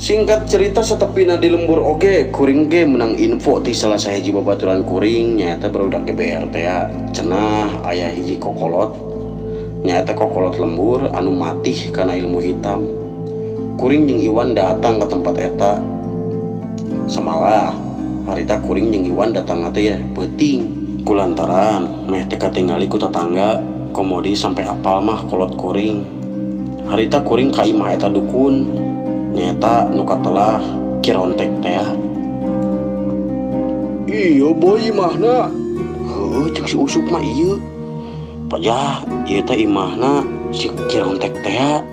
Singkat cerita satepina di lembur oge kuring ge menang info ti salah sahiji babaturan kuring nyaeta barudak GBR teh cenah aya hiji kokolot nyaeta kokolot lembur anu matih kana ilmu hitam. Kuring jeung Iwan datang ke tempat eta. Samalah harita kuring jeung Iwan datang teh ya peuting kulantaran meh teh katingali ku tatangga komodi sampai apal mah kolot kuring. Harita kuring ka imah eta dukun nyaeta nu katelah Ki Rontek teh. Iya boy imahna. Heuh cek si Usup mah ieu. Pajah ieu teh imahna si Ki Rontek teh.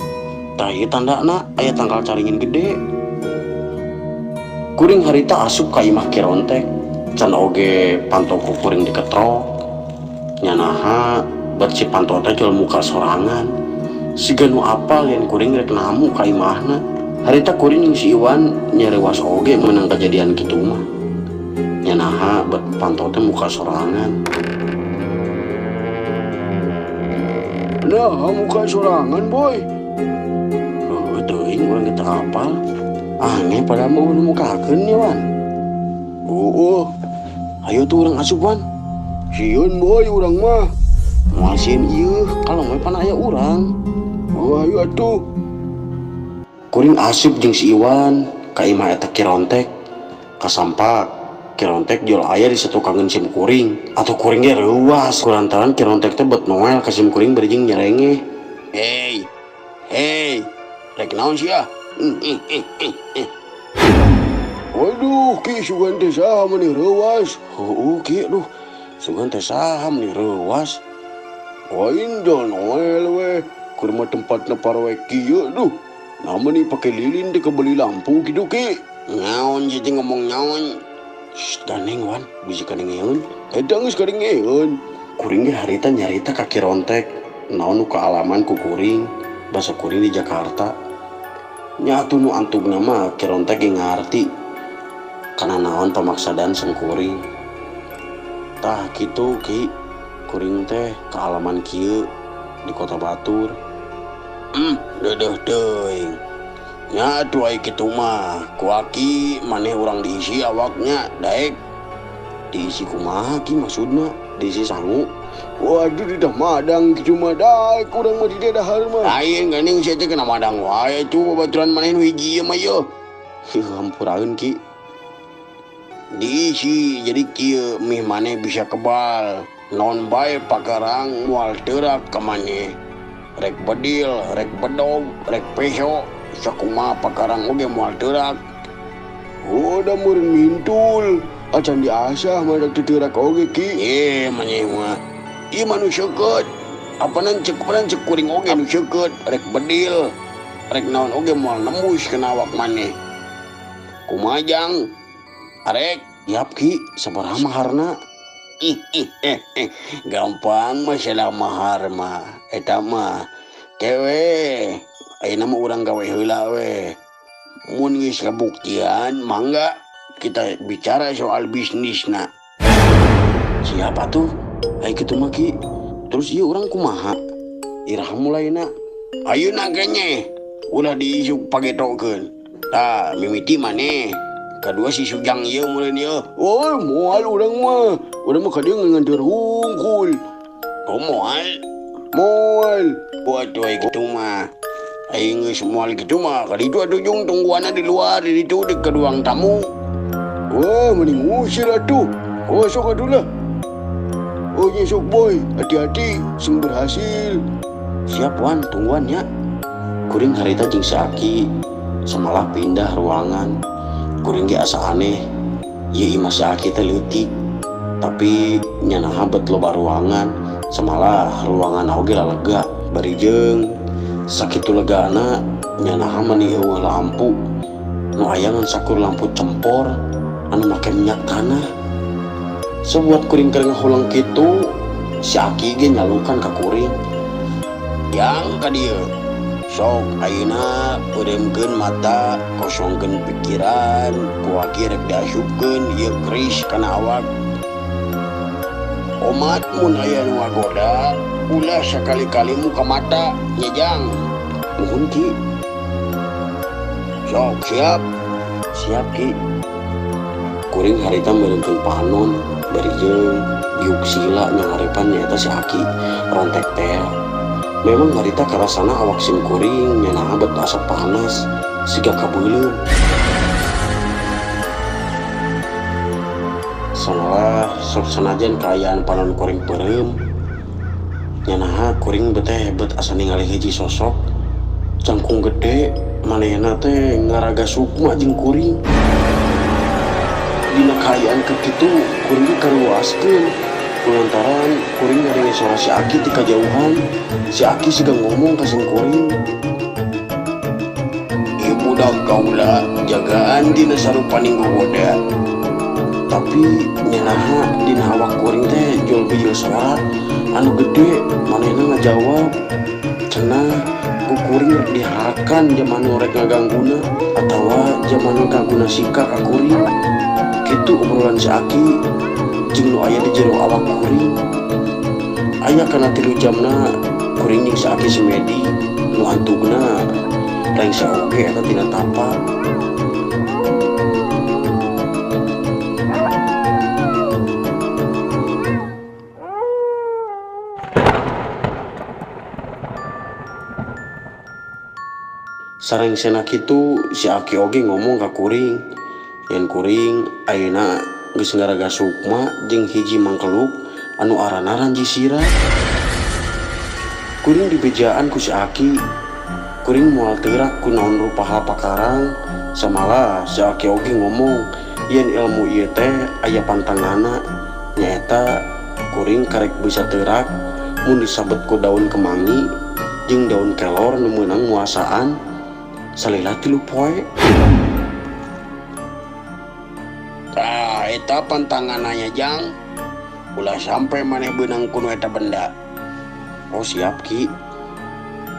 Tah ieu tandana aya tangkal caringin gede. Kuring harita asup ka imah Ki Rontek. Can oge panto ku kuring diketrok. Nyanaha bet si panto teh jual muka sorangan. Siga nu apal yen kuring rek namu ka imahna. Harita kuring jeung si Iwan nyarewas oge menang kejadian kitu mah. Nyanaha bet panto teh muka sorangan. Nah, muka sorangan boy. Heuh teuing urang ge teu apal. Aneh pada mau nu mukakeun ya Wan. Heueuh. Ayo tuh urang asup Wan. Sieun boy urang mah. Moal sieun ieu kalau we pan aya urang. Oh ayo atuh. Kuring asup jeung si Iwan ka imah eta Ki Rontek. Kasampak Ki Rontek jual aya di satukangeun sim kuring. Atuh kuring ge reuas kulantaran Ki Rontek teh bet noel ka sim kuring bari jeung nyerengeh. Hei, hei, rek naon sia? Waduh, Ki sugan teh saha meni reuas? Heueuh Ki, duh. Sugan teh saha meni reuas? Lain jual noel we. Keur mah tempatna paroek kieu duh. Nama nih pakai lilin teh kebeli lampu gitu Ki. Naon jadi ngomong naon? Shh, ganeng Wan, bisi kadengeun. Eta geus kadengeun. Kuring ge harita nyarita ka Ki Rontek. Naon nu kaalaman ku kuring, basa kuring di Jakarta. Nya atuh nu antugna mah Ki Rontek ge ngarti. Kana naon pamaksadan sem kuring. Tah kitu Ki, kuring teh kaalaman kieu di Kota Batur. Deudeuh teuing. Nya atuh ai kitu mah, ku aki maneh urang diisi awaknya daek. Diisi kumaha Ki maksudna? Diisi sangu? Waduh di dah madang kitu mah daek urang mah di dahar mah. Lain geuning sia teh kena madang wae atuh babaturan maneh nu hiji ieu mah yeuh. Heuh hampuraeun Ki. Diisi jadi kieu mih maneh bisa kebal. Naon bae pakarang moal teurak ka maneh. Rek bedil, rek bedog, rek peso, sakumaha pakarang oge moal teurak. Oh, da meureun mintul. Acan diasah mah da teu teurak oge Ki. Maneh mah. Ieu mah nu seukeut. Apanan cek apanan cek kuring oge nu seukeut, rek bedil, rek naon oge moal nembus kana awak maneh. Kumaha jang? Arek, yap Ki, sabaraha maharna? Gampang masalah mahar mah. Eta mah kewe. Ayeuna mah urang gawe heula we. Mun geus kabuktian mangga kita bicara soal bisnisna. Siapa tuh? Ai kitu mah Ki. Terus ieu urang kumaha? Iraha mulaina? Ayeuna kenye ulah diisuk pagetokeun. Tah mimiti maneh. Kadua si Sujang ieu meureun ieu. Oh, moal urang mah. Urang mah ka dieu nganteur hungkul. Oh, moal. Moal. Waduh, ai kitu mah. Ai geus moal kitu mah ka ditu atuh jung tungguanna di luar di ditu di ke ruang tamu. Wah, mending ngusir atuh. Oh, sok atuh lah. Oh, nya sok boy, hati-hati sing berhasil. Siap Wan, tungguan ya. Kuring harita jeung si Aki samalah pindah ruangan. Kuring ge asa aneh. Ieu imah si Aki teh leutik. Tapi nyanaha bet loba ruangan. Samalah ruangan oge lega. Bari jeung sakitu legana nyanaha mani eueuh lampu. Nu aya ngan sakur lampu cempor anu make minyak tanah. Sebuat kuring keur ngahulang kitu, si Aki ge nyalukan ka kuring. Yang ka dieu. Sok ayeuna peureumkeun mata, kosongkeun pikiran, ku Aki rek diasupkeun ieu keris kana awak. Omat mun aya nu ngagoda, ulah sakali-kali muka mata nyejang. Nuhun Ki. Sok siap. Siap Ki. Kuring harita meureumkeun panon bari jeung diuk sila nyangharepan nyaeta si Aki rontek teh. Memang harita karasana awak sim kuring nyanaha bet asa panas siga kabeuleum. Sanalah sok sanajan kaayaan panon kuring peureum nyanaha kuring beteh bet asa ningali hiji sosok jangkung gede manehna teh ngaraga sukma jeung kuring. Dina kaayaan keur kitu kuring ge karuaskeun kulantaran kuring ngadenge suara si Aki ti kajauhan. Si Aki siga ngomong ka sim kuring. Ieu budak kaula jagaan dina sarupaning gogoda. Tapi nyanaha dina awak kuring teh jol bijil suara anu gede manehna ngajawab cenah ku kuring rek dihakan jaman nu rek ngagangguna atawa jaman nu kaguna sika ka kuring. Kitu obrolan si Aki jeung nu aya di jero awak kuring. Aya kana 3 jamna kuring jeung si Aki semedi nu antugna rengse oge eta tina tapa. Sarengsena kitu si Aki oge ngomong ka kuring yen kuring ayeuna geus ngaraga sukma jeung hiji mangkeluk anu aranna Ranji Sira. Kuring dibejaan ku si Aki. Kuring moal teurak ku naon rupa hal pakarang. Samalah si Aki oge ngomong yen ilmu ieu teh aya pantanganna, nyaeta kuring karek bisa teurak mun disabet ku daun kemangi jeung daun kelor nu meunang muasaan salila 3 poe. Tah eta pantanganna jang, ulah sampe maneh beunang ku nu eta benda. Oh siap Ki.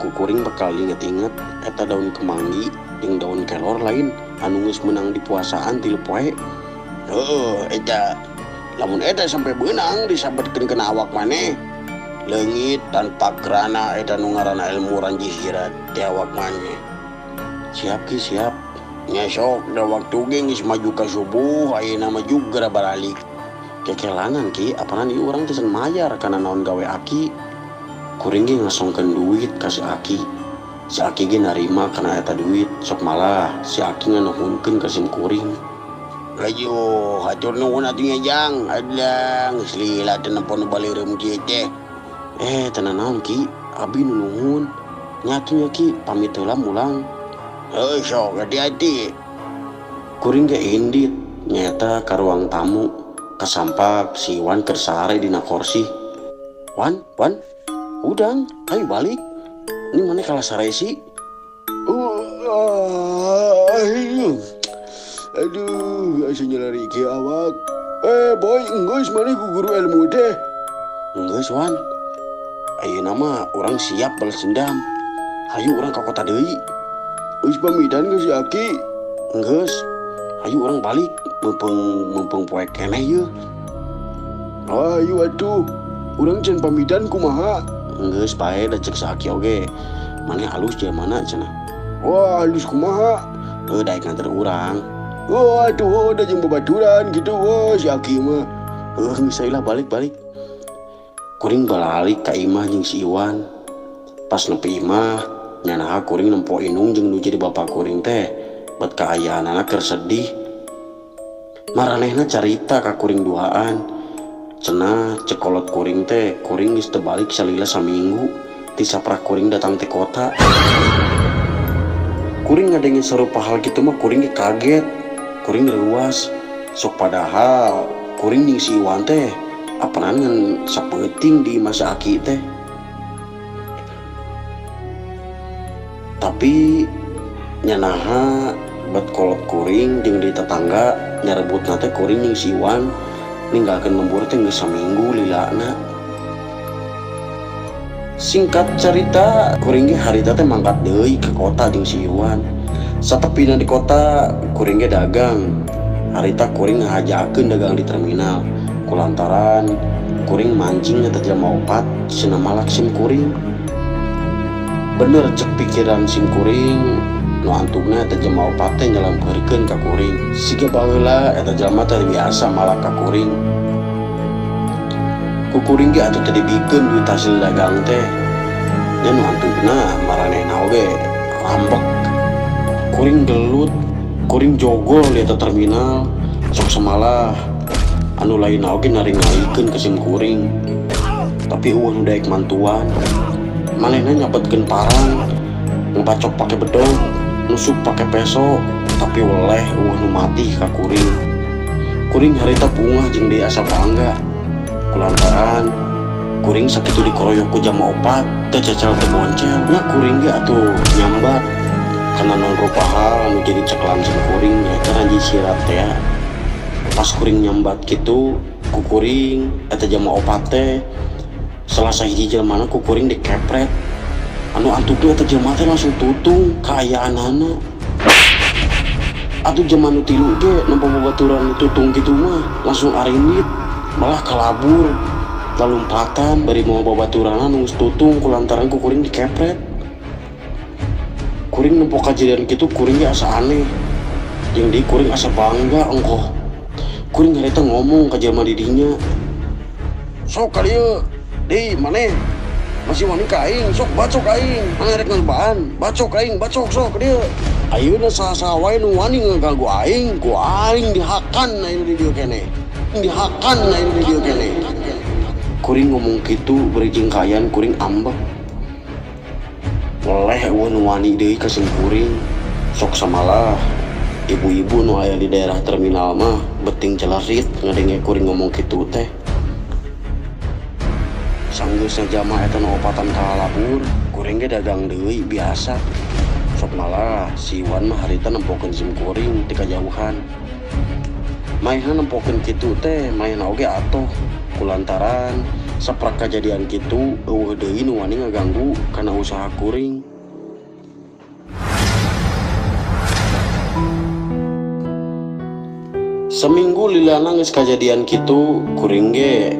Ku kuring bakal inget-inget eta daun kemangi jeung daun kelor lain anu geus meunang dipuasaan 3 poe. Heuh eta lamun eta sampe beunang disabetkeun kana awak maneh leungit tanpa kerana eta nu ngaranna ilmu Ranji Sira ti awak maneh. Siap Ki siap. Nya sok da waktu ge geus maju ka subuh ayeuna mah juga baralik. Kekelanan Ki, apanan ieu urang teh can mayar kana naon gawe Aki. Kuring ge ngasongkeun duit ka si Aki. Si Aki ge narima kana eta duit, sok malah si Aki nganuhunkeun ka sim kuring. Ayo, hatur nuhun atuh nya jang. Aduh, geus lila teh nempo nu baleureum kieu teh. Teu nanaon Ki, abi nu nuhun. Nya atuh nya Ki, pamit heula mulang. Heuh sok hati-hati. Kuring ge indit nyaeta ka ruang tamu. Kasampak si Iwan keur sare dina korsi. Wan, Wan, udang, ayo balik. Ini mana kalah sare sih? Aduh, asa nyelari ke awak. Boy, enggeus maneh ku guru ilmu teh. Enggeus, Wan. Ayeuna mah urang siap balas dendam. Hayu urang ka kota deui. Geus pamitan ka si Aki. Enggeus. Hayu urang balik, mumpung poe keneh yeuh. Hayu atuh. Urang can pamitan kumaha? Enggeus bae da ceuk si Aki oge. Maneh halus jelema cenah. Wah, halus kumaha? Heuh, daek nganter urang. Wah, atuh da jeung babaturan kitu wah si Aki mah. Heuh, geus lah balik-balik. Kuring balik ka imah jeung si Iwan. Pas nepi imah, nyanaha kuring nempo inung jeung nu jadi bapa kuring teh. Bet kaayaanana keur sedih. Maranehna carita ka kuring duaan. Cenah cekolot kuring teh, kuring geus teu balik salila saminggu ti saprak kuring datang ti kota. Kuring ngadenge sarupa hal kitu mah kuring ge kaget. Kuring reuas. Sok padahal kuring jeung si Iwan teh apanan ngan sapeuting di imah si Aki teh. Tapi nyanaha bet kolot kuring jeung di tetangga nyarebutna teh kuring jeung si Iwan ninggalkeun lembur teh geus saminggu lilana. Singkat cerita, kuring ge harita teh mangkat deui ke kota jeung si Iwan. Satepina di kota, kuring ge dagang. Harita kuring ngahajakeun dagang di terminal. Kulantaran kuring mancing eta jelema opat cenah malak sim kuring. Bener cek pikiran sim kuring, Nu antugna eta jelema opat teh nyalampeurkeun ka kuring. Siga baheula eta jelema teh biasa malak ka kuring. Ku kuring ge atuh teu dibikeun duit hasil dagang teh. Nya nu antugna maranehna oge rambek. Kuring gelut, kuring jogol di eta terminal. Sok samalah anu lainna oge naring-narikeun ka sim kuring. Tapi eueuh nu daek mantuan. Manehna nyabetkeun parang, ngebacok pake bedog, nusuk pake peso, tapi weleh eueuh nu mati ka kuring. Kuring harita bungah jeung deui asa bangga. Kulantaran kuring sakitu dikoroyok ku jam 4 teu cecel teu boncel. Nya kuring ge atuh nyambat kana naon rupa hal anu jadi ceklan sim kuring nyaeta ranji sirat teh. Pas kuring nyambat kitu ku kuring eta jam 4 teh salah sahiji jelmana ku kuring dikepret. Anu antugna eta jelema teh langsung tutung kaayaanana. Atuh jelema nu tilu ge nempo babaturan tutung kitu mah langsung arinit malah kalabur lalumpatan bari mawa babaturanna nu geus tutung kulantaran ku kuring dikepret. Kuring nempo kajadian kitu kuring ge asa aneh jeung deui kuring asa bangga ongkoh. Kuring harita ngomong ka jelema di dinya, sok ka dieu deui maneh masih wani ka aing, sok bacok aing, maneh rek ngalebaan, bacok aing, bacok sok ka dieu. Ayeuna saha-saha wae nu wani ngaganggu aing, ku aing dihakan ayeuna di dieu keneh. Dihakan ayeuna di dieu keneh. Kuring ngomong kitu bari jeung kaayaan kuring ambek. Weleh eueuh nu wani deui ka sim kuring. Sok samalah ibu-ibu nu aya di daerah terminal mah beting celerit ngadenge kuring ngomong kitu teh. Sanggeusna jama eta nu opatan kalalabur, kuring ge dagang deui biasa. Sok malah si Iwan mah harita nempokeun sim kuring ti kajauhan. Maehna nempokeun kitu teh maehna oge atoh kulantaran saprak kajadian kitu eueuh deui nu wani ngaganggu kana usaha kuring. Seminggu lilana geus kajadian kitu kuring ge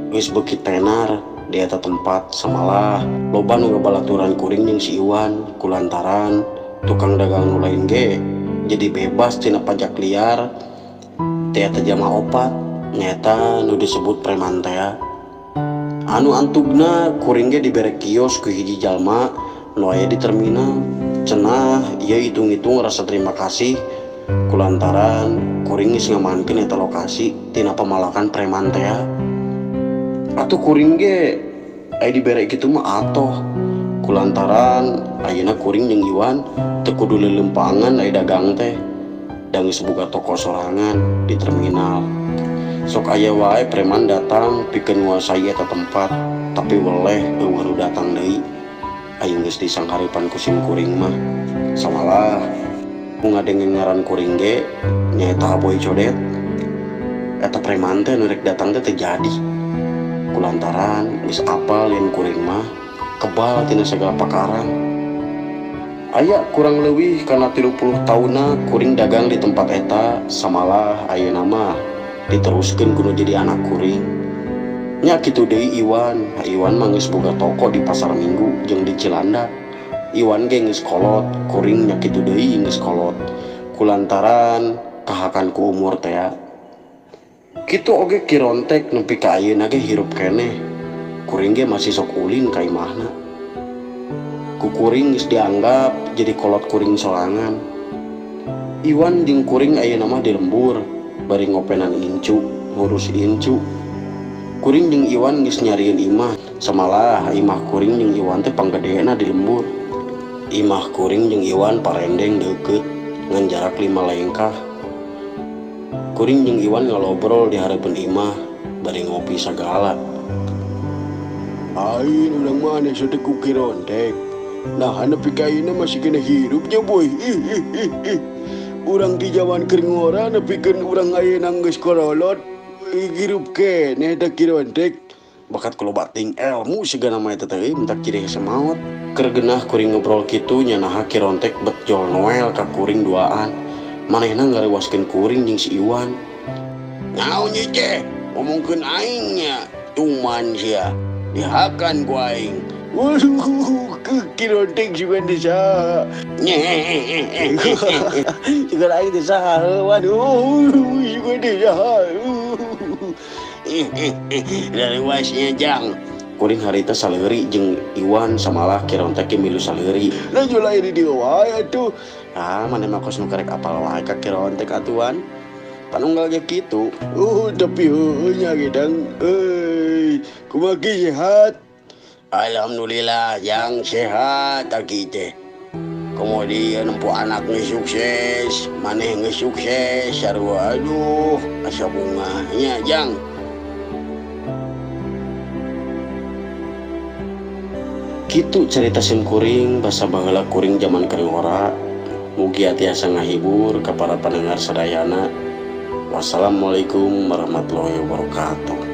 geus beuki tenar di eta tempat. Samalah loba nu ngabalaturan kuring jeung si Iwan kulantaran tukang dagang nu lain ge jadi bebas tina pajak liar ti eta jama opat nyaeta nu disebut preman teh. Anu antugna kuring ge dibere kios ku hiji jalma nu aya di terminal. Cenah ieu hitung-hitung rasa terima kasih kulantaran kuring geus ngamankeun eta lokasi tina pamalakan preman teh. Atuh kuring ge aya dibere kitu mah atoh kulantaran ayeuna kuring jeung Iwan teu kudu leuleumpangan aya dagang teh da geus boga toko sorangan di terminal. Sok aya wae preman datang pikeun nguasai eta tempat, tapi weleh eueuh nu datang deui. Ayeuna geus disanghareupan ku sim kuring mah. Samalah ngadenge ngaran kuring ge nyaeta Aboy Codet. Eta preman teh nu rek datang teh teu jadi. Kulantaran geus apal yen kuring mah kebal tina segala pakaran. Aya kurang leuwih kana 30 taunna kuring dagang di tempat eta. Samalah ayeuna mah diteruskeun kudu jadi anak kuring. Nya kitu deui Iwan. Iwan mah geus boga toko di Pasar Minggu jeung di Cilandak. Iwan ge geus kolot, kuring nya kitu deui geus kolot. Kulantaran kahakan ku umur teh. Kitu oge Kirontek nepi ka ayeuna ge hirup keneh. Kuring ge masih sok ulin ka imahna. Ku kuring geus dianggap jadi kolot kuring sorangan. Iwan jeung kuring ayeuna mah di lembur bari ngopenan incu, ngurus incu. Kuring jeung Iwan geus nyarieun imah. Samalah imah kuring jeung Iwan teh panggedena di lembur. Imah kuring jeung Iwan parendeng deukeut ngan jarak 5 lengkah. Kuring jeung Iwan ngalobrol di hareupeun imah bari ngopi sagala. Ain urang maneh sote ku Kirontek. Nah, nepi ka ayeuna masih kena hirupnya boy. Ih, ih, ih, ih. Urang di zaman keur ngora nepikeun urang ayeuna geus kololot. Hirup keneh eta Kirontek. Bakat kulo bating ilmu sigana mah eta teh euy mentak ciri hese maot. Keur genah kuring ngobrol kitu nya naha Kirontek bet jol Noel ka kuring duaan. Manehna ngarewaskeun kuring jeung si Iwan. Naon ieu teh? Ngomongkeun aing nya, cuman sia. Dihakan ku aing. Waduh, Ki Rontek sugan teh saha? Sugan aing teh saha? Waduh, sugan teh saha? Dari wasnya jang. Kuring harita saleuri jeung Iwan samalah Ki Rontek ge milu saleuri. Laju lain di dieu wae atuh. Ah, maneh mah kos nu karek apal wae ka Ki Rontek atuan. Panunggal ge kitu. Oh, tapi heueuh nya gedang. Euy, kumaha Ki sehat? Alhamdulillah yang sehat aki teh. Kemudian nempo anak geus sukses, maneh geus sukses, sarua aduh, asa bungahnya jang. Kitu carita sim kuring basa baheula kuring jaman keur ngora. Mugia tiasa ngahibur ka para pendengar sadayana. Wassalamualaikum warahmatullahi wabarakatuh.